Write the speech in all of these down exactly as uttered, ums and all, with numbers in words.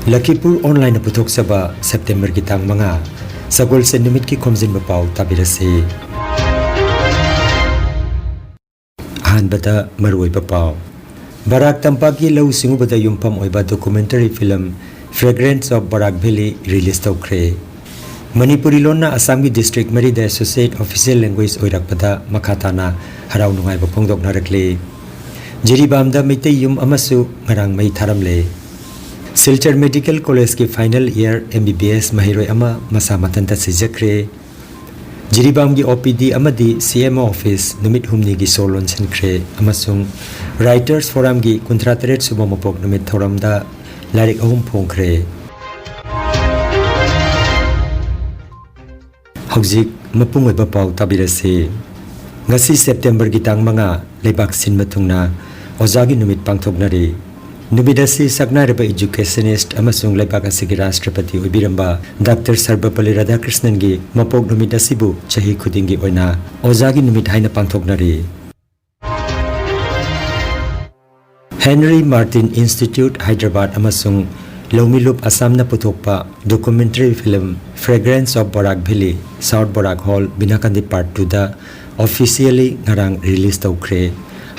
ꯂꯈꯤꯄꯨꯔ ꯑꯣꯟꯂꯥꯏꯟꯅ ꯄꯨꯊꯣꯛꯆꯕ ꯁꯦꯞꯇꯦꯝꯕꯔꯒꯤ ꯇꯥꯡ ꯃꯉꯥ, ꯁꯒꯣꯜꯁꯦꯟ ꯅꯨꯃꯤꯠꯀꯤ ꯈꯣꯝꯖꯤꯟꯕ ꯄꯥꯎ ꯇꯥꯕꯤꯔꯁꯤ꯫ ꯑꯍꯥꯟꯕꯗ ꯃꯔꯨꯑꯣꯏꯕ ꯄꯥꯎ꯫ ꯕꯔꯥꯛ ꯇꯝꯄꯥꯛꯀꯤ ꯂꯧꯎ ꯁꯤꯡꯎꯕꯗ ꯌꯨꯝꯐꯝ ꯑꯣꯏꯕ documentary film Fragrance of Barak Valley release ꯇꯧꯈ꯭ꯔꯦ꯫ ꯃꯅꯤꯄꯨꯔꯤ ꯂꯣꯟꯅ ꯑꯁꯥꯝꯒꯤ district ꯃꯔꯤꯗ associate official language ꯑꯣꯏꯔꯛꯄꯗ ꯃꯈꯥ ꯇꯥꯅ ꯍꯔꯥꯎ ꯅꯨꯡꯉꯥꯏꯕ ꯐꯣꯡꯗꯣꯛꯅꯔꯛꯂꯤ꯫ ꯖꯤꯔꯤꯕꯥꯝꯗ ꯃꯩꯇꯩ ꯌꯨꯝ ꯑꯃꯁꯨ ꯉꯔꯥꯡ ꯃꯩ ꯊꯥꯔꯝꯂꯦ꯫ ꯁꯤꯜꯆꯔ ꯃꯦꯗꯤꯀꯦꯜ ꯀꯣꯂꯦꯖꯀꯤ final year M B B S ꯃꯍꯩꯔꯣꯏ ꯑꯃ ꯃꯁꯥ ꯃꯊꯟꯇ ꯁꯤꯖꯈ꯭ꯔꯦ꯫ ꯖꯤꯔꯤꯕꯥꯝꯒꯤ O P D ꯑꯃꯗꯤ C M O office ꯅꯨꯃꯤꯠ ꯍꯨꯝꯅꯤꯒꯤ ꯁꯣ ꯂꯣꯟꯁꯤꯟꯈ꯭ꯔꯦ ꯑꯃꯁꯨꯡ Writers Forumꯒꯤ ꯀꯨꯟꯊ꯭ꯔꯥ ꯇꯔꯦꯠ ꯁꯨꯕ ꯃꯄꯣꯛ ꯅꯨꯃꯤꯠ ꯊꯧꯔꯝꯗ ꯂꯥꯏꯔꯤꯛ ꯑꯍꯨꯝ ꯐꯣꯡꯈ꯭ꯔꯦ꯫ ꯍꯧꯖꯤꯛ ꯃꯄꯨꯡ ꯑꯣꯏꯕ ꯄꯥꯎ ꯇꯥꯕꯤꯔꯁꯤ꯫ ꯉꯁꯤ ꯁꯦꯞꯇꯦꯝꯕꯔꯒꯤ ꯇꯥꯡ ꯃꯉꯥ, ꯂꯩꯕꯥꯛ ꯁꯤꯟꯕ ꯊꯨꯡꯅ ꯑꯣꯖꯥꯒꯤ ꯅꯨꯃꯤꯠ ꯄꯥꯡꯊꯣꯛꯅꯔꯤ꯫ ꯅꯨꯃꯤꯠ ꯑꯁꯤ ꯁꯛꯅꯥꯏꯔꯕ educationist ꯑꯃꯁꯨꯡ ꯂꯩꯕꯥꯛ ꯑꯁꯤꯒꯤ ꯔꯥꯁꯇ꯭ꯔꯄꯇꯤ ꯑꯣꯏꯕꯤꯔꯝꯕ ꯗꯥꯛꯇꯔ ꯁꯔꯕꯄꯜꯂꯤ ꯔꯥꯙꯥꯀ꯭ꯔꯤꯁꯅꯟꯒꯤ ꯃꯄꯣꯛ ꯅꯨꯃꯤꯠ ꯑꯁꯤꯕꯨ ꯆꯍꯤ ꯈꯨꯗꯤꯡꯒꯤ ꯑꯣꯏꯅ ꯑꯣꯖꯥꯒꯤ ꯅꯨꯃꯤꯠ ꯍꯥꯏꯅ ꯄꯥꯡꯊꯣꯛꯅꯔꯤ꯫ Henry Martyn Institute, ꯍꯥꯏꯗ꯭ꯔꯕꯥꯗ ꯑꯃꯁꯨꯡ ꯂꯧꯃꯤꯂꯨꯞ ꯑꯁꯥꯝꯅ ꯄꯨꯊꯣꯛꯄ documentary film Fragrance of Barak Valley, South Barak Hall, ꯕꯤꯅꯥꯀꯥꯟꯗꯤ Part two the officially ꯉꯔꯥꯡ release ꯇꯧꯈ꯭ꯔꯦ꯫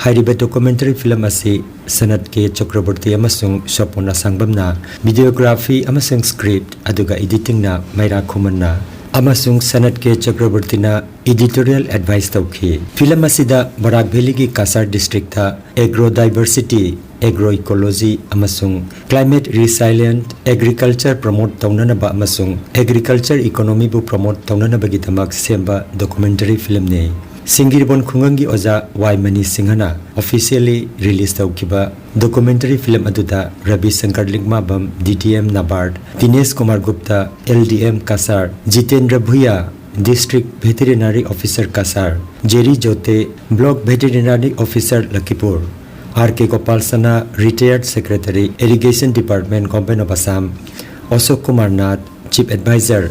ꯍꯥꯏꯔꯤꯕ documentary film ꯑꯁꯤ ꯁꯅꯠ ꯀꯦ ꯆꯀ꯭ꯔꯕꯔꯇꯤ ꯑꯃꯁꯨꯡ ꯁꯣꯄꯣꯟ ꯑꯁꯥꯡꯕꯝꯅ videography ꯑꯃꯁꯨꯡ script, ꯑꯗꯨꯒ editingꯅ ꯃꯩꯔꯥ ꯈꯨꯃꯟꯅ ꯑꯃꯁꯨꯡ ꯁꯅꯠ ꯀꯦ ꯆꯀ꯭ꯔꯕꯔꯇꯤꯅ editorial advice ꯇꯧꯈꯤ꯫ Film ꯑꯁꯤꯗ ꯕꯔꯥꯛ ꯚꯦꯂꯤꯒꯤ Cachar districtꯇ agro diversity, agro ecology ꯑꯃꯁꯨꯡ climate resilient agriculture promote ꯇꯧꯅꯅꯕ ꯑꯃꯁꯨꯡ agriculture economyꯕꯨ promote ꯇꯧꯅꯅꯕꯒꯤꯗꯃꯛ ꯁꯦꯝꯕ documentary filmꯅꯤ꯫ ꯁꯤꯡꯒꯤꯔꯕꯣꯟ ꯈꯨꯡꯒꯪꯒꯤ ꯑꯣꯖꯥ ꯋꯥꯏ ꯃꯅꯤ ꯁꯤꯡꯍꯅ officially release ꯇꯧꯈꯤꯕ documentary film ꯑꯗꯨꯗ ꯔꯕꯤ ꯁꯪꯀꯔ ꯂꯤꯛꯃꯥꯕꯝ, D D M ꯅꯕꯥꯔꯗ, Dinesh Kumar Gupta, L D M Kasar, Jitendra Bhuya, District Veterinary Officer Kasar, Jerry Jote, Block Veterinary Officer Lakhipur, R K Gopal Sana, Retired Secretary, Irrigation Department, Government of Assam, Ashok Kumar Nath, Chief Advisor,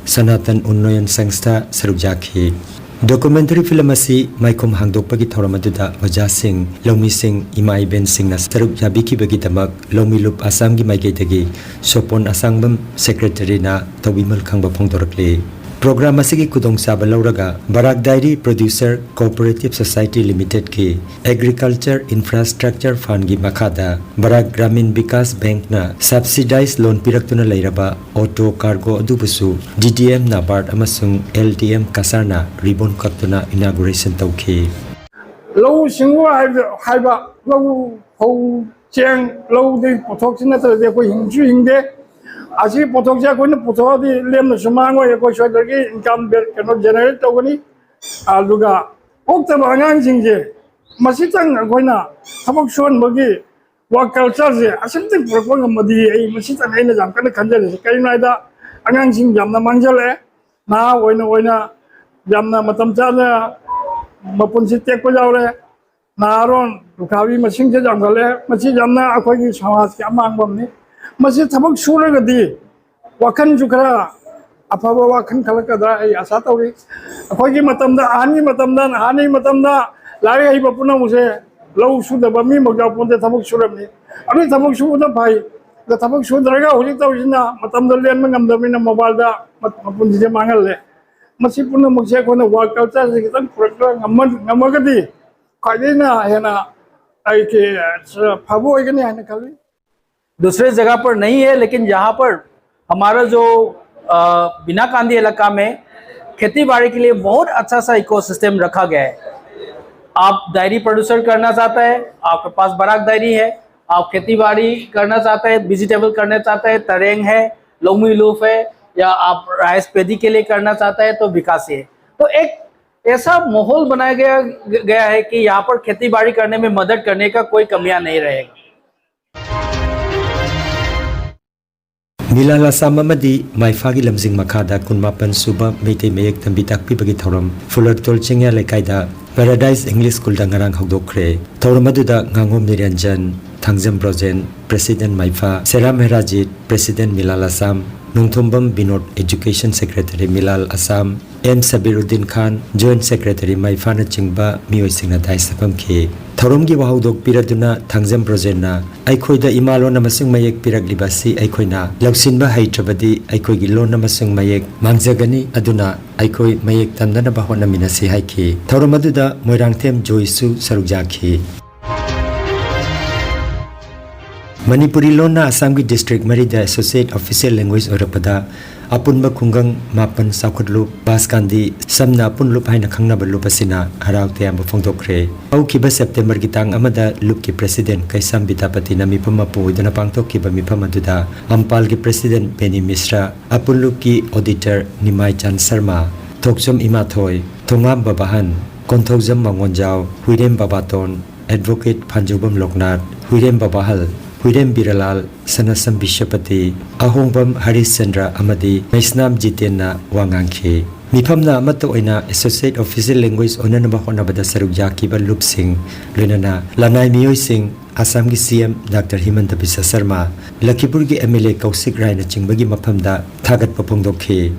ꯁꯅꯥꯇꯟ ꯎꯟꯅꯣꯌꯟ ꯁꯪꯁꯊꯥ ꯁꯔꯨꯛ ꯌꯥꯈꯤ꯫ ꯗꯣꯀꯨꯃꯦꯟꯇꯔꯤ ꯐꯤꯂꯝ ꯑꯁꯤ ꯃꯥꯏꯈꯨꯝ ꯍꯥꯡꯗꯣꯛꯄꯒꯤ ꯊꯧꯔꯝ ꯑꯗꯨꯗ ꯑꯣꯖꯥꯁꯤꯡ, ꯂꯧꯃꯤꯁꯤꯡ, ꯏꯃꯥ ꯏꯕꯦꯟꯁꯤꯡꯅ ꯁꯔꯨꯛ ꯌꯥꯕꯤꯈꯤꯕꯒꯤꯗꯃꯛ ꯂꯧꯃꯤ ꯂꯨꯞ ꯑꯁꯥꯝꯒꯤ ꯃꯥꯏꯀꯩꯗꯒꯤ ꯁꯣꯄꯣꯟ ꯑꯁꯥꯡꯕꯝ ꯁꯦꯀ꯭ꯔꯦꯇꯔꯤꯅ ꯇꯧꯕꯤꯃꯜ ꯈꯪꯕ ꯐꯣꯡꯗꯣꯔꯛꯂꯤ꯫ ꯄ꯭ꯔꯣꯒ꯭ꯔꯥꯝ ꯑꯁꯤꯒꯤ ꯈꯨꯗꯣꯡꯆꯥꯕ ꯂꯧꯔꯒ Barak dairy producer cooperative society ꯂꯤꯃꯤꯇꯦꯗꯀꯤ ꯑꯦꯒ꯭ꯔꯤꯀꯜꯆꯔ ꯏꯟꯐ꯭ꯔꯥꯁ꯭ꯇ꯭ꯔꯛꯆꯔ ꯐꯟꯒꯤ ꯃꯈꯥꯗ ꯕꯔꯥꯛ ꯒ꯭ꯔꯥꯃꯤꯟ ꯕꯤꯀꯥꯁ ꯕꯦꯡꯛꯅ ꯁꯕꯁꯤꯗꯥꯏꯖ ꯂꯣꯟ ꯄꯤꯔꯛꯇꯨꯅ ꯂꯩꯔꯕ ꯑꯣꯇꯣ ꯀꯥꯔꯒꯣ ꯑꯗꯨꯕꯨꯁꯨ ꯗꯤ ꯗꯤ ꯑꯦꯝ ꯅꯥꯕꯥꯔꯗ ꯑꯃꯁꯨꯡ ꯑꯦꯜ ꯗꯤ ꯑꯦꯝ ꯀꯁꯥꯔꯅ ꯔꯤꯕꯣꯟ ꯀꯛꯇꯨꯅ ꯏꯅꯥꯒꯨꯔꯦꯁꯟ ꯇꯧꯈꯤ꯫ ꯂꯧꯎ ꯁꯤꯡꯎ ꯍꯥꯏꯕ, ꯍꯥꯏꯕ ꯂꯧ, ꯐꯧ, ꯆꯦꯡ, ꯂꯧꯗꯒꯤ ꯄꯣꯠꯊꯣꯛꯁꯤ ꯅꯠꯇ꯭ꯔꯗꯤ ꯑꯩꯈꯣꯏ ꯍꯤꯡꯁꯨ ꯍꯤꯡꯗꯦ꯫ ꯑꯁꯤ ꯄꯣꯠꯊꯣꯛꯁꯦ ꯑꯩꯈꯣꯏꯅ ꯄꯨꯊꯣꯛꯑꯗꯤ ꯂꯦꯝꯅꯁꯨ ꯃꯥꯡꯉꯣꯏ, ꯑꯩꯈꯣꯏ ꯁꯣꯏꯗꯒꯤ ꯏꯟꯀꯝ ꯀꯩꯅꯣ ꯖꯦꯅꯦꯔꯦꯠ ꯇꯧꯒꯅꯤ꯫ ꯑꯗꯨꯒ ꯄꯣꯛꯇꯕ ꯑꯉꯥꯡꯁꯤꯡꯁꯦ ꯃꯁꯤꯇꯪ ꯑꯩꯈꯣꯏꯅ ꯊꯕꯛ ꯁꯨꯍꯟꯕꯒꯤ ꯋꯥꯔꯛ ꯀꯜꯆꯔꯁꯦ ꯑꯁꯤꯝꯇꯪ ꯄꯨꯔꯛꯄ ꯉꯝꯃꯗꯤ ꯑꯩ ꯃꯁꯤꯇꯪ ꯑꯩꯅ ꯌꯥꯝ ꯀꯟꯅ ꯈꯟꯖꯔꯤꯁꯦ꯫ ꯀꯔꯤꯒꯤꯅꯣ ꯍꯥꯏꯗ ꯑꯉꯥꯡꯁꯤꯡ ꯌꯥꯝꯅ ꯃꯥꯡꯖꯜꯂꯛꯑꯦ꯫ ꯅꯍꯥ ꯑꯣꯏꯅ ꯑꯣꯏꯅ ꯌꯥꯝꯅ ꯃꯇꯝ ꯆꯥꯅ ꯃꯄꯨꯟꯁꯤ ꯇꯦꯛꯄ ꯌꯥꯎꯔꯦ꯫ ꯅꯍꯥꯔꯣꯟ ꯂꯨꯈ꯭ꯔꯥꯕꯤ ꯃꯁꯤꯡꯁꯦ ꯌꯥꯝꯈꯠꯂꯦ꯫ ꯃꯁꯤ ꯌꯥꯝꯅ ꯑꯩꯈꯣꯏꯒꯤ ꯁꯃꯥꯖꯀꯤ ꯑꯃꯥꯡꯕ ꯑꯃꯅꯤ꯫ ꯃꯁꯤ ꯊꯕꯛ ꯁꯨꯔꯒꯗꯤ ꯋꯥꯈꯜꯁꯨ ꯈꯔ ꯑꯐꯕ ꯋꯥꯈꯜ ꯈꯜꯂꯛꯀꯗ꯭ꯔꯥ ꯑꯩ ꯑꯁꯥ ꯇꯧꯔꯤ꯫ ꯑꯩꯈꯣꯏꯒꯤ ꯃꯇꯝꯗ, ꯑꯍꯟꯒꯤ ꯃꯇꯝꯗ, ꯅꯍꯥꯟꯒꯤ ꯃꯇꯝꯗ ꯂꯥꯏꯔꯤꯛ ꯍꯩꯕ ꯄꯨꯝꯅꯃꯛꯁꯦ ꯂꯧ ꯁꯨꯗꯕ ꯃꯤꯃꯛ ꯌꯥꯎꯄꯣꯟꯇꯦ, ꯊꯕꯛ ꯁꯨꯔꯝꯃꯤ꯫ ꯑꯗꯨ ꯊꯕꯛ ꯁꯨꯕꯅ ꯐꯩ꯫ ꯑꯗ ꯊꯕꯛ ꯁꯨꯗ꯭ꯔꯒ ꯍꯧꯖꯤꯛ ꯇꯧꯔꯤꯁꯤꯅ ꯃꯇꯝꯗ ꯂꯦꯟꯕ ꯉꯝꯗꯕꯅꯤꯅ ꯃꯣꯕꯥꯏꯜꯗ ꯃ-, ꯃꯄꯨꯟꯁꯤꯁꯦ ꯃꯥꯡꯍꯜꯂꯦ꯫ ꯃꯁꯤ ꯄꯨꯝꯅꯃꯛꯁꯦ ꯑꯩꯈꯣꯏꯅ ꯋꯥꯔꯛ ꯀꯜꯆꯔꯁꯦ ꯈꯤꯇꯪ ꯄꯨꯔꯛꯄ ꯉꯝꯃ-, ꯉꯝꯃꯒꯗꯤ ꯈ꯭ꯋꯥꯏꯗꯒꯤ ꯍꯦꯟꯅ ꯑꯩꯒꯤ, ꯑ, ꯐꯕ ꯑꯣꯏꯒꯅꯤ ꯍꯥꯏꯅ ꯈꯜꯂꯤ꯫ दूसरे जगह पर नहीं है, लेकिन यहाँ पर हमारा जो, अ, बिना कांदी इलाका में खेती बाड़ी के लिए बहुत अच्छा सा इकोसिस्टम रखा गया है। आप डायरी प्रोड्यूसर करना चाहता है, आपके पास बराक डायरी है, आप खेती बाड़ी करना चाहता है, वेजिटेबल करना चाहता है, तरेंग है, लोमी लूफ है, या आप राइस पेदी के लिए करना चाहता है तो विकास है। तो एक ऐसा माहौल बनाया गया, गया है कि यहाँ पर खेती बाड़ी करने में मदद करने का कोई कमियां नहीं रहेगा। ꯃꯤꯂꯥꯜ ꯑꯁꯥꯝ ꯑꯃꯗꯤ ꯃꯥꯏꯐꯥꯒꯤ ꯂꯝꯖꯤꯡ ꯃꯈꯥꯗ ꯀꯨꯟꯃꯥꯄꯟ ꯁꯨꯕ ꯃꯩꯇꯩ ꯃꯌꯦꯛ ꯇꯝꯕꯤ ꯇꯥꯛꯄꯤꯕꯒꯤ ꯊꯧꯔꯝ ꯐꯨꯂꯔꯇꯣꯜ ꯆꯤꯡꯌꯥ ꯂꯩꯀꯥꯏꯗ ꯄꯦꯔꯥꯗꯥꯏꯁ ꯏꯪꯂꯤꯁ ꯁ꯭ꯀꯨꯜꯗ ꯉꯔꯥꯡ ꯍꯧꯗꯣꯛꯈ꯭ꯔꯦ꯫ ꯊꯧꯔꯝ ꯑꯗꯨꯗ ꯉꯥꯉꯣꯝ Niranjan, Thangjam Brojen, president Maipha, Seram Herajit, president Milal Assam, Nongthombam Binod, Education Secretary Milal Assam, M Sabiruddin Khan, Joint Secretary ꯃꯩꯐꯥꯅꯆꯤꯡꯕ ꯃꯤꯑꯣꯏꯁꯤꯡꯅ ꯗꯥꯏꯁꯇ ꯐꯝꯈꯤ꯫ ꯊꯧꯔꯝꯒꯤ ꯋꯥꯍꯧꯗꯣꯛ ꯄꯤꯔꯗꯨꯅ ꯊꯥꯡꯖꯝ ꯕ꯭ꯔꯣꯖꯦꯟꯅ, "ꯑꯩꯈꯣꯏꯗ ꯏꯃꯥ ꯂꯣꯟ ꯑꯃꯁꯨꯡ ꯃꯌꯦꯛ ꯄꯤꯔꯛꯂꯤꯕ ꯑꯁꯤ ꯑꯩꯈꯣꯏꯅ ꯂꯧꯁꯤꯟꯕ ꯍꯩꯇ꯭ꯔꯕꯗꯤ ꯑꯩꯈꯣꯏꯒꯤ ꯂꯣꯟ ꯑꯃꯁꯨꯡ ꯃꯌꯦꯛ ꯃꯥꯡꯖꯒꯅꯤ꯫ ꯑꯗꯨꯅ ꯑꯩꯈꯣꯏ ꯃꯌꯦꯛ ꯇꯝꯅꯅꯕ ꯍꯣꯠꯅꯃꯤꯟꯅꯁꯤ" ꯍꯥꯏꯈꯤ꯫ ꯊꯧꯔꯝ ꯑꯗꯨꯗ ꯃꯣꯏꯔꯥꯡꯊꯦꯝ ꯖꯣꯏꯁꯨ ꯁꯔꯨꯛ ꯌꯥꯈꯤ꯫ ꯃꯅꯤꯄꯨꯔꯤ ꯂꯣꯟꯅ ꯑꯁꯥꯝꯒꯤ district ꯃꯔꯤꯗ associate official language ꯑꯣꯏꯔꯛꯄꯗ ꯑꯄꯨꯟꯕ ꯈꯨꯡꯒꯪ ꯃꯥꯄꯟ ꯆꯥꯎꯈꯠꯂꯨꯞ ꯕꯥꯁꯀꯥꯟꯗꯤ, ꯁꯝꯅ ꯑꯄꯨꯟꯂꯨꯞ ꯍꯥꯏꯅ ꯈꯪꯅꯕ ꯂꯨꯞ ꯑꯁꯤꯅ ꯍꯔꯥꯎ ꯇꯌꯥꯝꯕ ꯐꯣꯡꯗꯣꯛꯈ꯭ꯔꯦ꯫ ꯍꯧꯈꯤꯕ Septemberꯒꯤ ꯇꯥꯡ ꯑꯃꯗ ꯂꯨꯞꯀꯤ president ꯀꯩꯁꯥꯝ ꯕꯤꯗ꯭ꯌꯥꯄꯇꯤꯅ ꯃꯤꯐꯝ ꯃꯄꯨ ꯑꯣꯏꯗꯨꯅ ꯄꯥꯡꯊꯣꯛꯈꯤꯕ ꯃꯤꯐꯝ ꯑꯗꯨꯗ ꯑꯝꯄꯥꯜꯒꯤ president ꯕꯦꯅꯤ ꯃꯤꯁ꯭ꯔꯥ, ꯑꯄꯨꯟꯂꯨꯞꯀꯤ auditor ꯅꯤꯃꯥꯏ ꯆꯥꯟ ꯁꯔꯃ, ꯊꯣꯛꯆꯣꯝ ꯏꯃꯥꯊꯣꯏ, ꯊꯣꯉꯥꯝ ꯕꯕꯥꯍꯟ, ꯀꯣꯟꯊꯧꯖꯝ ꯃꯉꯣꯟꯖꯥꯎ, ꯍꯨꯏꯔꯦꯝ ꯕꯕꯥꯇꯣꯟ, advocate ꯐꯥꯟꯖꯧꯕꯝ ꯂꯣꯛꯅꯥꯊ, ꯍꯨꯏꯔꯦꯝ ꯕꯕꯥꯍꯜ, ꯍꯨꯏꯔꯦꯝ ꯕꯤꯔꯥꯂꯥꯜ, ꯁꯅꯥꯁꯝ ꯕꯤꯁ꯭ꯌꯥꯄꯇꯤ, ꯑꯍꯣꯡꯕꯝ ꯍꯔꯤꯁꯆꯟꯗ꯭ꯔ ꯑꯃꯗꯤ ꯃꯩꯁꯅꯥꯝ ꯖꯤꯇꯦꯟꯅ ꯋꯥ ꯉꯥꯡꯈꯤ꯫ ꯃꯤꯐꯝꯅ ꯑꯃꯠꯇ ꯑꯣꯏꯅ associate official language ꯑꯣꯏꯅꯅꯕ ꯍꯣꯠꯅꯕꯗ ꯁꯔꯨꯛ ꯌꯥꯈꯤꯕ ꯂꯨꯞꯁꯤꯡ, ꯂꯣꯏꯅꯅ ꯂꯅꯥꯏ ꯃꯤꯑꯣꯏꯁꯤꯡ, ꯑꯁꯥꯝꯒꯤ C M doctor Himanta Biswa Sarma, ꯂꯈꯤꯄꯨꯔꯒꯤ ꯑꯦꯝ ꯑꯦꯜ ꯑꯦ ꯀꯧꯁꯤꯛ ꯔꯥꯏꯅꯆꯤꯡꯕꯒꯤ ꯃꯐꯝꯗ ꯊꯥꯒꯠꯄ ꯐꯣꯡꯗꯣꯛꯈꯤ꯫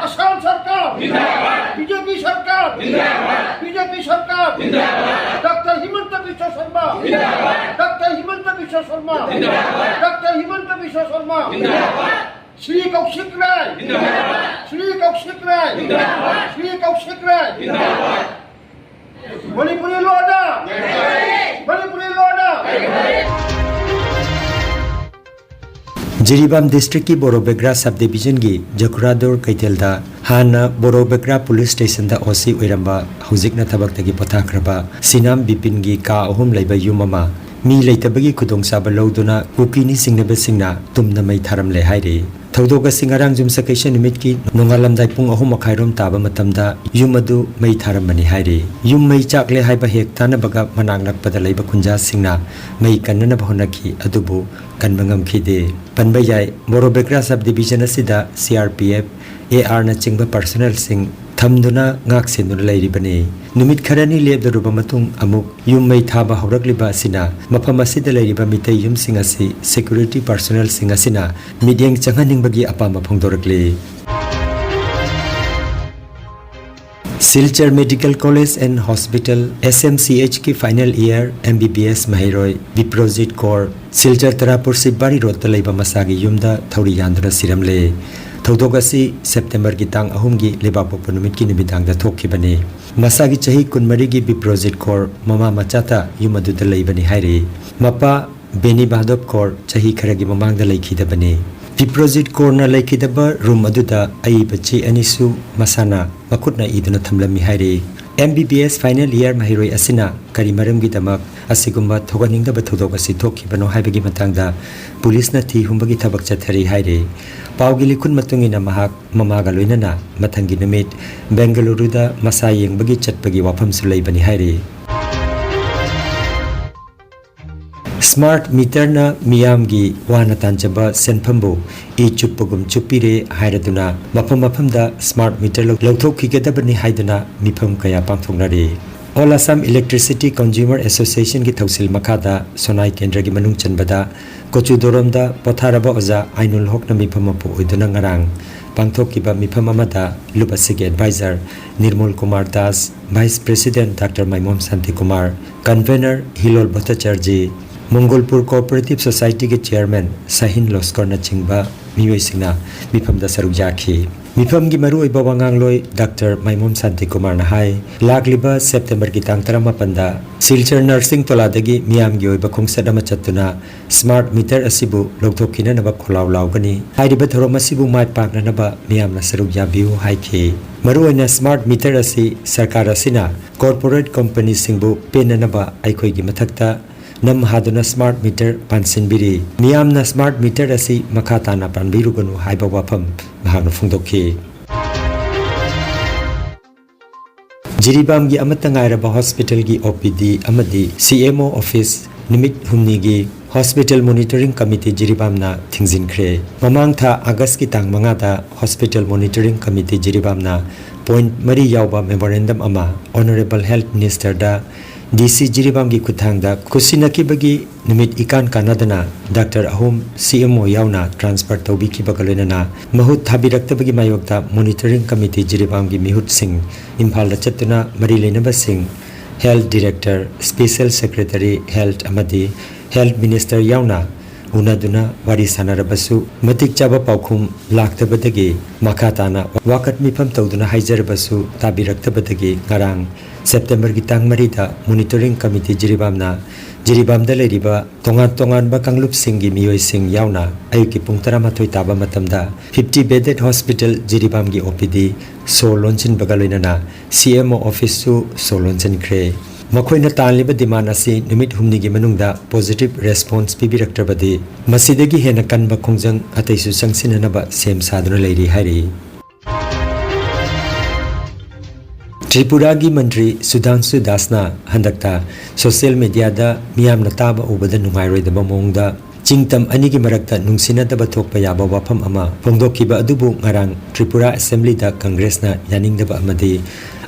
ꯑꯁꯥꯝ ꯁꯔꯀꯥꯔ ꯖꯤꯟꯗꯥꯕꯥꯗ! ꯕꯤ ꯖꯦ ꯄꯤ ꯁꯔꯀꯥꯔ ꯖꯤꯟꯗꯥꯕꯥꯗ! ꯕꯤ ꯖꯦ ꯄꯤ ꯁꯔꯀꯥꯔ ꯖꯤꯟꯗꯥꯕꯥꯗ! ꯗꯥꯛꯇꯔ ꯍꯤꯃꯟꯇ ꯕꯤꯁ꯭ꯋ ꯁꯔꯃ ꯖꯤꯟꯗꯥꯕꯥꯗ! ꯗꯥꯛꯇꯔ ꯍꯤꯃꯟꯇ ꯕꯤꯁ꯭ꯋ ꯁꯔꯃ ꯖꯤꯟꯗꯥꯕꯥꯗ! ꯗꯥꯛꯇꯔ ꯍꯤꯃꯟꯇ ꯕꯤꯁ꯭ꯋ ꯁꯔꯃ ꯖꯤꯟꯗꯥꯕꯥꯗ! ꯁ꯭ꯔꯤ ꯀꯧꯁꯤꯛ ꯔꯥꯏ ꯖꯤꯟꯗꯥꯕꯥꯗ! ꯁ꯭ꯔꯤ ꯀꯧꯁꯤꯛ ꯔꯥꯏ ꯖꯤꯟꯗꯥꯕꯥꯗ! ꯁ꯭ꯔꯤ ꯀꯧꯁꯤꯛ ꯔꯥꯏ ꯖꯤꯟꯗꯥꯕꯥꯗ! ꯃꯅꯤꯄꯨꯔꯤ ꯂꯣꯟꯗ! ꯃꯅꯤꯄꯨꯔꯤ ꯂꯣꯟꯗ! ꯖꯤꯔꯤꯕꯥꯝ districtꯀꯤ ꯕꯣꯔꯣꯕꯦꯒ꯭ꯔꯥ sub divisionꯒꯤ ꯖꯈꯨꯔꯥꯗꯣꯔ ꯀꯩꯊꯦꯜꯗ ꯍꯥꯟꯅ ꯕꯣꯔꯣꯕꯦꯒ꯭ꯔꯥ police stationꯗ ꯑꯣ ꯁꯤ ꯑꯣꯏꯔꯝꯕ, ꯍꯧꯖꯤꯛꯅ ꯊꯕꯛꯇꯒꯤ ꯄꯣꯊꯥꯈ꯭ꯔꯕ ꯁꯤꯅꯥꯝ ꯕꯤꯄꯤꯟꯒꯤ ꯀꯥ ꯑꯍꯨꯝ ꯂꯩꯕ ꯌꯨꯝ ꯑꯃ ꯃꯤ ꯂꯩꯇꯕꯒꯤ ꯈꯨꯗꯣꯡꯆꯥꯕ ꯂꯧꯗꯨꯅ ꯀꯨꯀꯤ ꯅꯤꯡꯁꯤꯡꯅꯕꯁꯤꯡꯅ ꯇꯨꯝꯅ ꯃꯩ ꯊꯥꯔꯝꯂꯦ ꯍꯥꯏꯔꯤ꯫ ꯊꯧꯗꯣꯛ ꯑꯁꯤ ꯉꯔꯥꯡ ꯌꯨꯝꯁꯀꯩꯁ ꯅꯨꯃꯤꯠꯀꯤ ꯅꯣꯡꯉꯥꯜꯂꯝꯗꯥꯏ ꯄꯨꯡ ꯑꯍꯨꯝ ꯃꯈꯥꯏꯔꯣꯝ ꯇꯥꯕ ꯃꯇꯝꯗ ꯌꯨꯝ ꯑꯗꯨ ꯃꯩ ꯊꯥꯔꯝꯕꯅꯤ ꯍꯥꯏꯔꯤ꯫ ꯌꯨꯝ ꯃꯩ ꯆꯥꯛꯂꯦ ꯍꯥꯏꯕ ꯍꯦꯛ ꯇꯥꯅꯕꯒ ꯃꯅꯥꯛ ꯅꯛꯄꯗ ꯂꯩꯕ ꯈꯨꯟꯖꯥꯁꯤꯡꯅ ꯃꯩ ꯀꯟꯅꯅꯕ ꯍꯣꯠꯅꯈꯤ, ꯑꯗꯨꯕꯨ ꯀꯟꯕ ꯉꯝꯈꯤꯗꯦ꯫ ꯄꯟꯕ ꯌꯥꯏ, ꯕꯣꯔꯣꯕꯦꯒ꯭ꯔꯥ sub division ꯑꯁꯤꯗ ꯁꯤ ꯑꯥꯔ ꯄꯤ ꯑꯦꯐ, ꯑꯦ ꯑꯥꯔꯅꯆꯤꯡꯕ personnelꯁꯤꯡ ꯊꯝꯗꯨꯅ ꯉꯥꯛ ꯁꯦꯟꯗꯨꯅ ꯂꯩꯔꯤꯕꯅꯤ꯫ ꯅꯨꯃꯤꯠ ꯈꯔꯅꯤ ꯂꯦꯞꯂꯨꯔꯕ ꯃꯇꯨꯡ ꯑꯃꯨꯛ ꯌꯨꯝ ꯃꯩ ꯊꯥꯕ ꯍꯧꯔꯛꯂꯤꯕ ꯑꯁꯤꯅ ꯃꯐꯝ ꯑꯁꯤꯗ ꯂꯩꯔꯤꯕ ꯃꯤꯇꯩ ꯌꯨꯝꯁꯤꯡ ꯑꯁꯤ security personnelꯁꯤꯡ ꯑꯁꯤꯅ ꯃꯤꯠꯌꯦꯡ ꯆꯪꯍꯟꯅꯤꯡꯕꯒꯤ ꯑꯄꯥꯝꯕ ꯐꯣꯡꯗꯣꯔꯛꯂꯤ꯫ Silchar Medical College and Hospital, S M C H ꯀꯤ final year M B B S ꯃꯍꯩꯔꯣꯏ ꯕꯤꯄ꯭ꯔꯣꯖꯤꯠ ꯀꯣꯔ, ꯁꯤꯜꯆꯔ ꯇꯔꯥꯄꯨꯔ ꯁꯤꯕꯥꯔꯤ ꯔꯣꯗꯇ ꯂꯩꯕ ꯃꯁꯥꯒꯤ ꯌꯨꯝꯗ ꯊꯧꯔꯤ ꯌꯥꯟꯗꯨꯅ ꯁꯤꯔꯝꯂꯦ꯫ ꯊꯧꯗꯣꯛ ꯑꯁꯤ ꯁꯦꯞꯇꯦꯝꯕꯔꯒꯤ ꯇꯥꯡ ꯑꯍꯨꯝꯒꯤ ꯂꯩꯕꯥꯛꯄꯣꯛꯄ ꯅꯨꯃꯤꯠꯀꯤ ꯅꯨꯃꯤꯗꯥꯡꯗ ꯊꯣꯛꯈꯤꯕꯅꯤ꯫ ꯃꯁꯥꯒꯤ ꯆꯍꯤ ꯀꯨꯟꯃꯔꯤꯒꯤ ꯕꯤꯄ꯭ꯔꯣꯖꯤꯠ ꯀꯣꯔ ꯃꯃꯥ ꯃꯆꯥꯇ ꯌꯨꯝ ꯑꯗꯨꯗ ꯂꯩꯕꯅꯤ ꯍꯥꯏꯔꯤ꯫ ꯃꯄꯥ ꯕꯦꯅꯤ ꯕꯥꯗꯣꯞ ꯀꯣꯔ ꯆꯍꯤ ꯈꯔꯒꯤ ꯃꯃꯥꯡꯗ ꯂꯩꯈꯤꯗꯕꯅꯤ꯫ ꯕꯤꯄ꯭ꯔꯣꯖꯤꯠ ꯀꯣꯔꯅ ꯂꯩꯈꯤꯗꯕ ꯔꯨꯝ ꯑꯗꯨꯗ ꯑꯏꯕ ꯆꯦ ꯑꯅꯤꯁꯨ ꯃꯁꯥꯅ ꯃꯈꯨꯠꯅ ꯏꯗꯨꯅ ꯊꯝꯂꯝꯃꯤ ꯍꯥꯏꯔꯤ꯫ M B B S final year ꯃꯍꯩꯔꯣꯏ ꯑꯁꯤꯅ ꯀꯔꯤ ꯃꯔꯝꯒꯤꯗꯃꯛ ꯑꯁꯤꯒꯨꯝꯕ ꯊꯧꯒꯠꯅꯤꯡꯗꯕ ꯊꯧꯗꯣꯛ ꯑꯁꯤ ꯊꯣꯛꯈꯤꯕꯅꯣ ꯍꯥꯏꯕꯒꯤ ꯃꯇꯥꯡꯗ ꯄꯨꯂꯤꯁꯅ ꯊꯤ ꯍꯨꯝꯕꯒꯤ ꯊꯕꯛ ꯆꯠꯊꯔꯤ ꯍꯥꯏꯔꯤ꯫ ꯄꯥꯎꯒꯤ ꯂꯤꯈꯨꯟ ꯃꯇꯨꯡ ꯏꯟꯅ ꯃꯍꯥꯛ ꯃꯃꯥꯒ ꯂꯣꯏꯅꯅ ꯃꯊꯪꯒꯤ ꯅꯨꯃꯤꯠ ꯕꯦꯡꯒꯂꯨꯔꯨꯗ ꯃꯁꯥ ꯌꯦꯡꯕꯒꯤ ꯆꯠꯄꯒꯤ ꯋꯥꯐꯝꯁꯨ ꯂꯩꯕꯅꯤ ꯍꯥꯏꯔꯤ꯫ Smart meterꯅ ꯃꯤꯌꯥꯝꯒꯤ ꯋꯥꯅ ꯇꯥꯟꯖꯕ ꯁꯦꯟꯐꯝꯕꯨ ꯏ ꯆꯨꯞꯄꯒꯨꯝ ꯆꯨꯞꯄꯤꯔꯦ ꯍꯥꯏꯔꯗꯨꯅ ꯃꯐꯝ ꯃꯐꯝꯗ smart meter ꯂꯧ-, ꯂꯧꯊꯣꯛꯈꯤꯒꯗꯕꯅꯤ ꯍꯥꯏꯗꯨꯅ ꯃꯤꯐꯝ ꯀꯌꯥ ꯄꯥꯡꯊꯣꯛꯅꯔꯤ꯫ All Assam Electricity Consumer Associationꯒꯤ ꯊꯧꯁꯤꯜ ꯃꯈꯥꯗ ꯁꯣꯅꯥꯏ ꯀꯦꯟꯗ꯭ꯔꯒꯤ ꯃꯅꯨꯡ ꯆꯟꯕꯗ ꯀꯣꯆꯨꯗꯣꯔꯣꯝꯗ ꯄꯣꯊꯥꯔꯕ ꯑꯣꯖꯥ ꯑꯥꯏꯅꯨꯜ ꯍꯣꯛꯅ ꯃꯤꯐꯝ ꯃꯄꯨ ꯑꯣꯏꯗꯨꯅ ꯉꯔꯥꯡ ꯄꯥꯡꯊꯣꯛꯈꯤꯕ ꯃꯤꯐꯝ ꯑꯃꯗ ꯂꯨꯞ ꯑꯁꯤꯒꯤ advisor Nirmal Kumar Das, vice president doctor Maimom Shantikumar, convener Hilol Bhattacharjee, Mongolpur Cooperative Societyꯒꯤ chairman ꯁꯥꯍꯤꯟ ꯂꯣꯁꯀꯔꯅꯆꯤꯡꯕ ꯃꯤꯑꯣꯏꯁꯤꯡꯅ ꯃꯤꯐꯝꯗ ꯁꯔꯨꯛ ꯌꯥꯈꯤ꯫ ꯃꯤꯐꯝꯒꯤ ꯃꯔꯨꯑꯣꯏꯕ ꯋꯥꯉꯥꯡꯂꯣꯏ ꯗꯥꯛꯇꯔ ꯃꯥꯏꯃꯣꯝ ꯁꯥꯟꯇꯤꯀꯨꯃꯥꯔꯅ ꯍꯥꯏ, ꯂꯥꯛꯂꯤꯕ ꯁꯦꯞꯇꯦꯝꯕꯔꯒꯤ ꯇꯥꯡ ꯇꯔꯥꯃꯥꯄꯟꯗ ꯁꯤꯜꯆꯔ ꯅꯔꯁꯤꯡ ꯇꯣꯂꯥꯗꯒꯤ ꯃꯤꯌꯥꯝꯒꯤ ꯑꯣꯏꯕ ꯈꯣꯡꯆꯠ ꯑꯃ ꯆꯠꯇꯨꯅ smart meter ꯑꯁꯤꯕꯨ ꯂꯧꯊꯣꯛꯈꯤꯅꯅꯕ ꯈꯣꯜꯂꯥꯎ ꯂꯥꯎꯒꯅꯤ꯫ ꯍꯥꯏꯔꯤꯕ ꯊꯧꯔꯝ ꯑꯁꯤꯕꯨ ꯃꯥꯏ ꯄꯥꯛꯅꯅꯕ ꯃꯤꯌꯥꯝꯅ ꯁꯔꯨꯛ ꯌꯥꯕꯤꯌꯨ ꯍꯥꯏꯈꯤ꯫ ꯃꯔꯨꯑꯣꯏꯅ smart meter ꯑꯁꯤ ꯁꯔꯀꯥꯔ ꯑꯁꯤꯅ corporate companyꯁꯤꯡꯕꯨ ꯄꯦꯟꯅꯅꯕ ꯑꯩꯈꯣꯏꯒꯤ ꯃꯊꯛꯇ ꯅꯝ ꯍꯥꯗꯨꯅ smart meter ꯄꯥꯟꯁꯤꯟꯕꯤꯔꯤ꯫ ꯃꯤꯌꯥꯝꯅ smart meter ꯑꯁꯤ ꯃꯈꯥ ꯇꯥꯅ ꯄꯥꯟꯕꯤꯔꯨꯒꯅꯨ ꯍꯥꯏꯕ ꯋꯥꯐꯝ ꯃꯍꯥꯛꯅ ꯐꯣꯡꯗꯣꯛꯈꯤ꯫ ꯖꯤꯔꯤꯕꯥꯝꯒꯤ ꯑꯃꯠꯇ ꯉꯥꯏꯔꯕ hospitalꯒꯤ O P D ꯑꯃꯗꯤ C M O office ꯅꯨꯃꯤꯠ ꯍꯨꯝꯅꯤꯒꯤ Hospital Monitoring Committee ꯖꯤꯔꯤꯕꯥꯝꯅ ꯊꯤꯡꯖꯤꯟꯈ꯭ꯔꯦ꯫ ꯃꯃꯥꯡ ꯊꯥ Augustꯀꯤ ꯇꯥꯡ ꯃꯉꯥꯗ Hospital Monitoring Committee ꯖꯤꯔꯤꯕꯥꯝꯅ point ꯃꯔꯤ ꯌꯥꯎꯕ memorandum ꯑꯃ Honourable Health Minister ꯗ D C ꯖꯤꯔꯤꯕꯥꯝꯒꯤ ꯈꯨꯠꯊꯥꯡꯗ ꯀꯨꯁꯤꯅꯈꯤꯕꯒꯤ ꯅꯨꯃꯤꯠ ꯏꯀꯥꯟ ꯀꯥꯟꯅꯗꯅ doctor ꯑꯍꯨꯝ C M O ꯌꯥꯎꯅ transfer ꯇꯧꯕꯤꯈꯤꯕꯒ ꯂꯣꯏꯅꯅ ꯃꯍꯨꯠ ꯊꯥꯕꯤꯔꯛꯇꯕꯒꯤ ꯃꯥꯌꯣꯛꯇ Monitoring Committee ꯖꯤꯔꯤꯕꯥꯝꯒꯤ ꯃꯤꯍꯨꯠꯁꯤꯡ ꯏꯝꯐꯥꯜꯗ ꯆꯠꯇꯨꯅ ꯃꯔꯤ ꯂꯩꯅꯕꯁꯤꯡ, Health Director, Special Secretary Health ꯑꯃꯗꯤ Health Minister ꯌꯥꯎꯅ ꯎꯅꯗꯨꯅ ꯋꯥꯔꯤ ꯁꯥꯟꯅꯔꯕꯁꯨ ꯃꯇꯤꯛ ꯆꯥꯕ ꯄꯥꯎꯈꯨꯝ ꯂꯥꯛꯇꯕꯗꯒꯤ ꯃꯈꯥ ꯇꯥꯅ ꯋꯥꯀꯠ ꯃꯤꯐꯝ ꯇꯧꯗꯨꯅ ꯍꯥꯏꯖꯔꯕꯁꯨ ꯇꯥꯕꯤꯔꯛꯇꯕꯗꯒꯤ ꯉꯔꯥꯡ September ꯒꯤ ꯇꯥꯡ ꯃꯔꯤꯗ Monitoring Committee ꯖꯤꯔꯤꯕꯥꯝꯅ ꯖꯤꯔꯤꯕꯥꯝꯗ ꯂꯩꯔꯤꯕ ꯇꯣꯉꯥꯟ ꯇꯣꯉꯥꯟꯕ ꯀꯥꯡꯂꯨꯞꯁꯤꯡꯒꯤ ꯃꯤꯑꯣꯏꯁꯤꯡ ꯌꯥꯎꯅ ꯑꯌꯨꯛꯀꯤ ꯄꯨꯡ ꯇꯔꯥꯃꯥꯊꯣꯏ ꯇꯥꯕ ꯃꯇꯝꯗ fifty bedded hospital ꯖꯤꯔꯤꯕꯥꯝꯒꯤ O P D ꯁꯣ ꯂꯣꯟꯁꯤꯟꯕꯒ ꯂꯣꯏꯅꯅ C M O office ꯁꯨ ꯁꯣ ꯂꯣꯟꯁꯤꯟꯈ꯭ꯔꯦ꯫ ꯃꯈꯣꯏꯅ ꯇꯥꯜꯂꯤꯕ demand ꯑꯁꯤ ꯅꯨꯃꯤꯠ ꯍꯨꯝꯅꯤꯒꯤ ꯃꯅꯨꯡꯗ positive response ꯄꯤꯕꯤꯔꯛꯇ꯭ꯔꯕꯗꯤ ꯃꯁꯤꯗꯒꯤ ꯍꯦꯟꯅ ꯀꯟꯕ ꯈꯣꯡꯖꯪ ꯑꯇꯩꯁꯨ ꯆꯪꯁꯤꯟꯅꯅꯕ ꯁꯦꯝ ꯁꯥꯗꯨꯅ ꯂꯩꯔꯤ ꯍꯥꯏꯔꯤ꯫ ꯇ꯭ꯔꯤꯄꯨꯔꯥꯒꯤ ꯃꯟꯇ꯭ꯔꯤ ꯁꯨꯙꯥꯡꯁꯨ ꯗꯥꯁꯅ ꯍꯟꯗꯛꯇ social media ꯗ ꯃꯤꯌꯥꯝꯅ ꯇꯥꯕ ꯎꯕꯗ ꯅꯨꯡꯉꯥꯏꯔꯣꯏꯗꯕ ꯃꯑꯣꯡꯗ ꯆꯤꯡꯇꯝ ꯑꯅꯤꯒꯤ ꯃꯔꯛꯇ ꯅꯨꯡꯁꯤꯅꯗꯕ ꯊꯣꯛꯄ ꯌꯥꯕ ꯋꯥꯐꯝ ꯑꯃ ꯐꯣꯡꯗꯣꯛꯈꯤꯕ ꯑꯗꯨꯕꯨ ꯉꯔꯥꯡ ꯇ꯭ꯔꯤꯄꯨꯔꯥ Assembly ꯗ Congress ꯅ ꯌꯥꯅꯤꯡꯗꯕ ꯑꯃꯗꯤ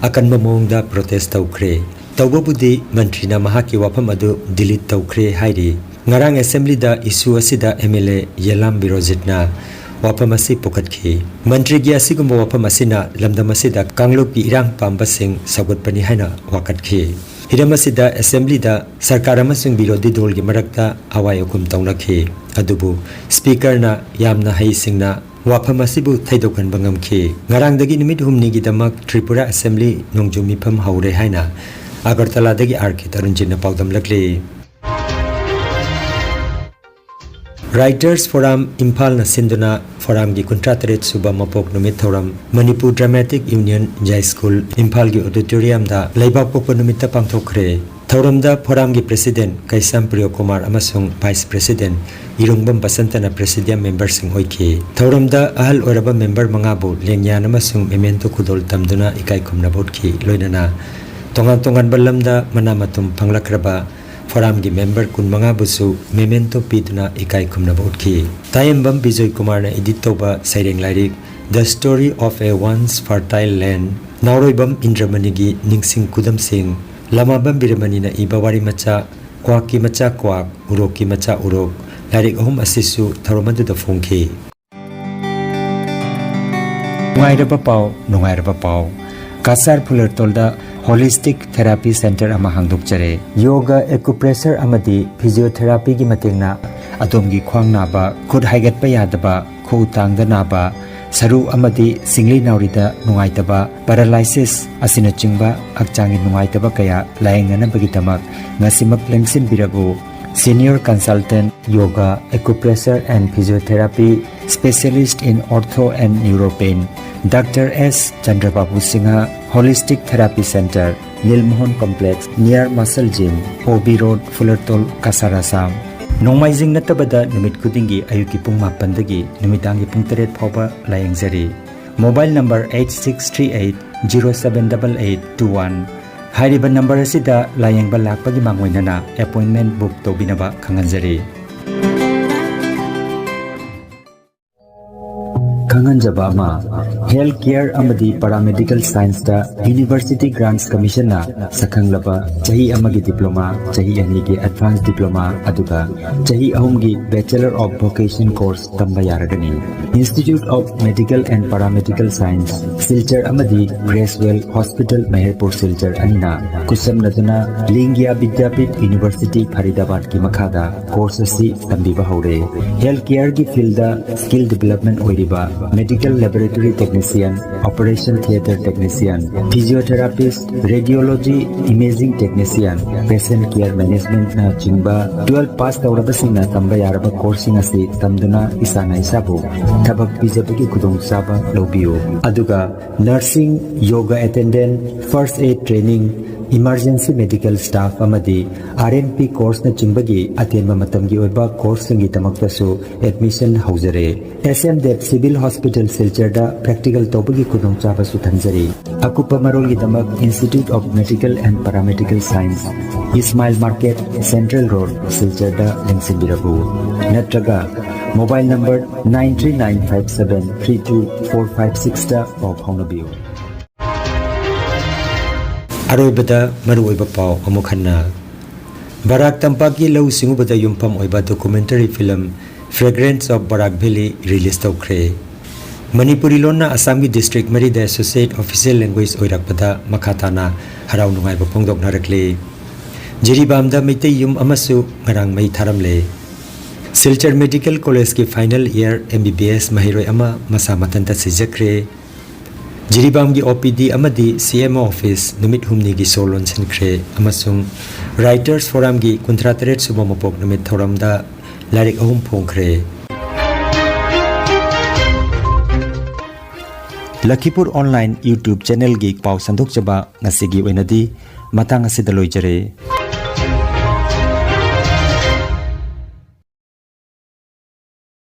ꯑꯀꯟꯕ ꯃꯑꯣꯡꯗ protest ꯇꯧꯈ꯭ꯔꯦ꯫ ꯇꯧꯕꯕꯨꯗꯤ ꯃꯟꯇ꯭ꯔꯤꯅ ꯃꯍꯥꯛꯀꯤ ꯋꯥꯐꯝ ꯑꯗꯨ delete ꯇꯧꯈ꯭ꯔꯦ ꯍꯥꯏꯔꯤ꯫ ꯉꯔꯥꯡ Assembly ꯗ issue ꯑꯁꯤꯗ M L A ꯌꯦꯂꯥꯝ ꯕꯤꯔꯣꯖꯤꯠꯅ ꯋꯥꯐꯝ ꯑꯁꯤ ꯄꯨꯈꯠꯈꯤ꯫ ꯃꯟꯇ꯭ꯔꯤꯒꯤ ꯑꯁꯤꯒꯨꯝꯕ ꯋꯥꯐꯝ ꯑꯁꯤꯅ ꯂꯝꯗꯝ ꯑꯁꯤꯗ ꯀꯥꯡꯂꯨꯞꯀꯤ ꯏꯔꯥꯡ ꯄꯥꯝꯕꯁꯤꯡ ꯁꯧꯒꯠꯄꯅꯤ ꯍꯥꯏꯅ ꯋꯥꯀꯠꯈꯤ꯫ ꯍꯤꯔꯝ ꯑꯁꯤꯗ Assembly ꯗ ꯁꯔꯀꯥꯔ ꯑꯃꯁꯨꯡ ꯕꯤꯔꯣꯙꯤ ꯗꯣꯜꯒꯤ ꯃꯔꯛꯇ ꯑꯋꯥꯏ ꯑꯈꯨꯝ ꯇꯧꯅꯈꯤ꯫ ꯑꯗꯨꯕꯨ Speaker ꯅ ꯌꯥꯝꯅ ꯍꯩꯁꯤꯡꯅ ꯋꯥꯐꯝ ꯑꯁꯤꯕꯨ ꯊꯩꯗꯣꯛꯍꯟꯕ ꯉꯝꯈꯤ꯫ ꯉꯔꯥꯡꯗꯒꯤ ꯅꯨꯃꯤꯠ ꯍꯨꯝꯅꯤꯒꯤꯗꯃꯛ ꯇ꯭ꯔꯤꯄꯨꯔꯥ Assembly ꯅꯣꯡꯖꯨ ꯃꯤꯐꯝ ꯍꯧꯔꯦ ꯍꯥꯏꯅ ꯑꯒꯔꯇꯂꯥꯗꯒꯤ R K ꯇꯔꯨꯟꯖꯤꯠꯅ ꯄꯥꯎꯗꯝꯂꯛꯂꯤ꯫ Writers Forum ꯏꯝꯐꯥꯜꯅ ꯁꯤꯟꯗꯨꯅ Forum ꯒꯤ ꯀꯨꯟꯊ꯭ꯔꯥ ꯇꯔꯦꯠ ꯁꯨꯕ ꯃꯄꯣꯛ ꯅꯨꯃꯤꯠ ꯊꯧꯔꯝ Manipur Dramatic Union, ꯖꯥꯏꯁ꯭ꯀꯨꯜ, ꯏꯝꯐꯥꯜꯒꯤ auditorium ꯗ ꯂꯩꯕꯥꯛꯄꯣꯛꯄ ꯅꯨꯃꯤꯠꯇ ꯄꯥꯡꯊꯣꯛꯈ꯭ꯔꯦ꯫ ꯊꯧꯔꯝꯗ Forum ꯒꯤ President ꯀꯩꯁꯥꯝ ꯄ꯭ꯔꯤꯌꯣꯀꯨꯃꯥꯔ ꯑꯃꯁꯨꯡ Vice President ꯏꯔꯨꯡꯕꯝ ꯕꯁꯟꯇꯅ Presidium member ꯁꯤꯡ ꯑꯣꯏꯈꯤ꯫ ꯊꯧꯔꯝꯗ ꯑꯍꯜ ꯑꯣꯏꯔꯕ member ꯃꯉꯥꯕꯨ ꯂꯦꯡꯌꯥꯟ ꯑꯃꯁꯨꯡ memento ꯈꯨꯗꯣꯜ ꯇꯝꯗꯨꯅ ꯏꯀꯥꯏ ꯈꯨꯝꯅꯕ ꯎꯠꯈꯤ꯫ ꯂꯣꯏꯅꯅ ꯇꯣꯉꯥꯟ ꯇꯣꯉꯥꯟꯕ ꯂꯝꯗ ꯃꯅꯥ ꯃꯊꯨꯝ ꯐꯪꯂꯛꯈ꯭ꯔꯕ Forum ꯒꯤ member ꯀꯨꯟꯃꯉꯥꯕꯨꯁꯨ memento ꯄꯤꯗꯨꯅ ꯏꯀꯥꯏ ꯈꯨꯝꯅꯕ ꯎꯠꯈꯤ꯫ ꯇꯥꯌꯦꯝꯕꯝ ꯕꯤꯖꯣꯏ ꯀꯨꯃꯥꯔꯅ edit ꯇꯧꯕ ꯁꯩꯔꯦꯡ ꯂꯥꯏꯔꯤꯛ The Story of a Once Fertile Land, ꯅꯥꯎꯔꯣꯏꯕꯝ ꯏꯟꯗ꯭ꯔꯃꯅꯤꯒꯤ ꯅꯤꯡꯁꯤꯡ ꯈꯨꯗꯝꯁꯤꯡ, ꯂꯃꯥꯕꯝ ꯕꯤꯔꯃꯅꯤꯅ ꯏꯕ ꯋꯥꯔꯤ ꯃꯆꯥ, ꯀ꯭ꯋꯥꯛꯀꯤ ꯃꯆꯥ ꯀ꯭ꯋꯥꯛ, ꯎꯔꯣꯛꯀꯤ ꯃꯆꯥ ꯎꯔꯣꯛ, ꯂꯥꯏꯔꯤꯛ ꯑꯍꯨꯝ ꯑꯁꯤꯁꯨ ꯊꯧꯔꯝ ꯑꯗꯨꯗ ꯐꯣꯡꯈꯤ꯫ ꯅꯨꯡꯉꯥꯏꯔꯕ ꯄꯥꯎ, ꯅꯨꯡꯉꯥꯏꯔꯕ ꯄꯥꯎ꯫ ꯀꯁꯥꯔ ꯐꯨꯂꯔꯇꯣꯜꯗ Holistic Therapy Center ꯑꯃ ꯍꯥꯡꯗꯣꯛꯆꯔꯦ꯫ ꯌꯣꯒ, ꯑꯦꯀꯨꯄ꯭ꯔꯦꯁꯔ ꯑꯃꯗꯤ ꯐꯤꯖꯤꯌꯣꯊꯦꯔꯥꯄꯤꯒꯤ ꯃꯇꯦꯡꯅ ꯑꯗꯣꯝꯒꯤ ꯈ꯭ꯋꯥꯡ ꯅꯥꯕ, ꯈꯨꯠ ꯍꯥꯏꯒꯠꯄ ꯌꯥꯗꯕ, ꯈꯨꯎ ꯇꯥꯡꯗ ꯅꯥꯕ, ꯁꯔꯨ ꯑꯃꯗꯤ ꯁꯤꯡꯂꯤ ꯅꯥꯎꯔꯤꯗ ꯅꯨꯡꯉꯥꯏꯇꯕ, ꯄꯦꯔꯥꯂꯥꯏꯁꯤꯁ ꯑꯁꯤꯅꯆꯤꯡꯕ ꯍꯛꯆꯥꯡꯒꯤ ꯅꯨꯡꯉꯥꯏꯇꯕ ꯀꯌꯥ ꯂꯥꯌꯦꯡꯅꯅꯕꯒꯤꯗꯃꯛ ꯉꯁꯤꯃꯛ ꯂꯦꯡꯁꯤꯟꯕꯤꯔꯕꯨ꯫ Senior Consultant Yoga, Acupressure and Physiotherapy, Specialist in Ortho and Neuropain, Doctor S Chandrababu Singha, Holistic Therapy Center, Nilmohan Complex, near Muscle Gym, O B Road, Fulertol, Kasar, Assam꯫ ꯅꯣꯡꯃꯥꯏꯖꯤꯡ ꯅꯠꯇꯕꯗ ꯅꯨꯃꯤꯠ ꯈꯨꯗꯤꯡꯒꯤ ꯑꯌꯨꯛꯀꯤ ꯄꯨꯡ ꯃꯥꯄꯟꯗꯒꯤ ꯅꯨꯃꯤꯗꯥꯡꯒꯤ ꯄꯨꯡ ꯇꯔꯦꯠ ꯐꯥꯎꯕ ꯂꯥꯌꯦꯡꯖꯔꯤ꯫ Mobile number eight six three eight zero seven double eight two one꯫ ꯍꯥꯏꯔꯤꯕ ꯅꯝꯕꯔ ꯑꯁꯤꯗ ꯂꯥꯌꯦꯡꯕ ꯂꯥꯛꯄꯒꯤ ꯃꯥꯡꯑꯣꯏꯅꯅ ꯑꯦꯄꯣꯏꯟꯃꯦꯟ ꯕꯨꯛ ꯇꯧꯕꯤꯅꯕ ꯈꯪꯍꯟꯖꯔꯤ꯫ ꯈꯪꯍꯟꯖꯕ ꯑꯃ, ꯍꯦꯜꯊ ꯀꯦꯌꯔ ꯑꯃꯗꯤ ꯄꯦꯔꯥꯃꯦꯗꯤꯀꯦꯜ ꯁꯥꯏꯟꯁꯇ ꯌꯨꯅꯤꯚꯔꯁꯤꯇꯤ ꯒ꯭ꯔꯥꯟꯠꯁ ꯀꯃꯤꯁꯟꯅ ꯁꯛꯈꯪꯂꯕ ꯆꯍꯤ ꯑꯃꯒꯤ ꯗꯤꯄ꯭ꯂꯣꯃꯥ, ꯆꯍꯤ ꯑꯅꯤꯒꯤ ꯑꯦꯗꯚꯥꯟꯁ ꯗꯤꯄ꯭ꯂꯣꯃꯥ, ꯑꯗꯨꯒ ꯆꯍꯤ ꯑꯍꯨꯝꯒꯤ Bachelor of Vocation course ꯇꯝꯕ ꯌꯥꯔꯒꯅꯤ꯫ Institute of Medical and Paramedical Science, Silchar ꯑꯃꯗꯤ ꯒ꯭ꯔꯦꯁꯋꯦꯜ ꯍꯣꯁꯄꯤꯇꯥꯜ ꯃꯍꯦꯔꯄꯨꯔ ꯁꯤꯜꯆꯔ ꯑꯅꯤꯅ ꯈꯨꯠꯁꯝꯅꯗꯨꯅ ꯂꯤꯡꯒ꯭ꯌꯥ ꯕꯤꯗ꯭ꯌꯥꯄꯤꯊ ꯌꯨꯅꯤꯚꯔꯁꯤꯇꯤ ꯐꯔꯤꯗꯥꯕꯥꯗꯀꯤ ꯃꯈꯥꯗ ꯀꯣꯔꯁ ꯑꯁꯤ ꯇꯝꯕꯤꯕ ꯍꯧꯔꯦ꯫ ꯍꯦꯜꯊ ꯀꯦꯌꯔꯒꯤ ꯐꯤꯜꯗ ꯁ꯭ꯀꯤꯜ ꯗꯤꯚꯦꯂꯞꯃꯦꯟ ꯑꯣꯏꯔꯤꯕ medical laboratory technician, operation theatre technician, physiotherapist, radiology, imaging technician, patient care managementꯅ ꯆꯤꯡꯕ ꯇꯨꯋꯦꯜꯐ ꯄꯥꯁ ꯇꯧꯔꯕꯁꯤꯡꯅ ꯇꯝꯕ ꯌꯥꯔꯕ ꯀꯣꯔꯁꯁꯤꯡ ꯑꯁꯤ ꯇꯝꯗꯨꯅ ꯏꯁꯥꯅ ꯏꯁꯥꯕꯨ ꯊꯕꯛ ꯄꯤꯖꯕꯒꯤ ꯈꯨꯗꯣꯡꯆꯥꯕ ꯂꯧꯕꯤꯌꯨ꯫ ꯑꯗꯨꯒ nursing, yoga attendant, first aid training, Emergency medical staff ꯑꯃꯗꯤ R N P course ꯅꯆꯤꯡꯕꯒꯤ ꯑꯇꯦꯟꯕ ꯃꯇꯝꯒꯤ ꯑꯣꯏꯕ course ꯁꯤꯡꯒꯤꯗꯃꯛꯇꯁꯨ admission ꯍꯧꯖꯔꯦ꯫ S M Dev Civil Hospital ꯁꯤꯜꯆꯔꯗ practical ꯇꯧꯕꯒꯤ ꯈꯨꯗꯣꯡꯆꯥꯕꯁꯨ ꯊꯝꯖꯔꯤ꯫ ꯑꯀꯨꯞꯄ ꯃꯔꯣꯜꯒꯤꯗꯃꯛ Institute of Medical and Paramedical Science, Ismail Market, Central Road, ꯁꯤꯜꯆꯔꯗ ꯂꯦꯡꯁꯤꯟꯕꯤꯔꯛꯎ꯫ ꯅꯠꯇ꯭ꯔꯒ mobile number nine three nine five seven three two four five six ꯇ ꯄꯥꯎ ꯐꯥꯎꯅꯕꯤꯌꯨ꯫ ꯑꯔꯣꯏꯕꯗ ꯃꯔꯨꯑꯣꯏꯕ ꯄꯥꯎ ꯑꯃꯨꯛ ꯍꯟꯅ꯫ ꯕꯔꯥꯛ ꯇꯝꯄꯥꯛꯀꯤ ꯂꯧꯎ ꯁꯤꯡꯎꯕꯗ ꯌꯨꯝꯐꯝ ꯑꯣꯏꯕ documentary film Fragrance of Barak Valley release ꯇꯧꯈ꯭ꯔꯦ꯫ ꯃꯅꯤꯄꯨꯔꯤ ꯂꯣꯟꯅ ꯑꯁꯥꯝꯒꯤ district ꯃꯔꯤꯗ associate official language ꯑꯣꯏꯔꯛꯄꯗ ꯃꯈꯥ ꯇꯥꯅ ꯍꯔꯥꯎ ꯅꯨꯡꯉꯥꯏꯕ ꯐꯣꯡꯗꯣꯛꯅꯔꯛꯂꯤ꯫ ꯖꯤꯔꯤꯕꯥꯝꯗ ꯃꯩꯇꯩ ꯌꯨꯝ ꯑꯃꯁꯨ ꯉꯔꯥꯡ ꯃꯩ ꯊꯥꯔꯝꯂꯦ꯫ ꯁꯤꯜꯆꯔ Medical College ꯀꯤ final year M B B S ꯃꯍꯩꯔꯣꯏ ꯑꯃ ꯃꯁꯥ ꯃꯊꯟꯇ ꯁꯤꯖꯈ꯭ꯔꯦ꯫ ꯖꯤꯔꯤꯕꯥꯝꯒꯤ O P D ꯑꯃꯗꯤ C M O office ꯅꯨꯃꯤꯠ ꯍꯨꯝꯅꯤꯒꯤ ꯁꯣ ꯂꯣꯟꯁꯤꯟꯈ꯭ꯔꯦ ꯑꯃꯁꯨꯡ Writers Forum ꯒꯤ ꯀꯨꯟꯊ꯭ꯔꯥ ꯇꯔꯦꯠ ꯁꯨꯕ ꯃꯄꯣꯛ ꯅꯨꯃꯤꯠ ꯊꯧꯔꯝꯗ ꯂꯥꯏꯔꯤꯛ ꯑꯍꯨꯝ ꯐꯣꯡꯈ꯭ꯔꯦ꯫ ꯂꯈꯤꯄꯨꯔ Online YouTube channel ꯒꯤ ꯄꯥꯎ ꯁꯟꯗꯣꯛꯆꯕ ꯉꯁꯤꯒꯤ ꯑꯣꯏꯅꯗꯤ ꯃꯇꯥꯡ ꯑꯁꯤꯗ ꯂꯣꯏꯖꯔꯦ꯫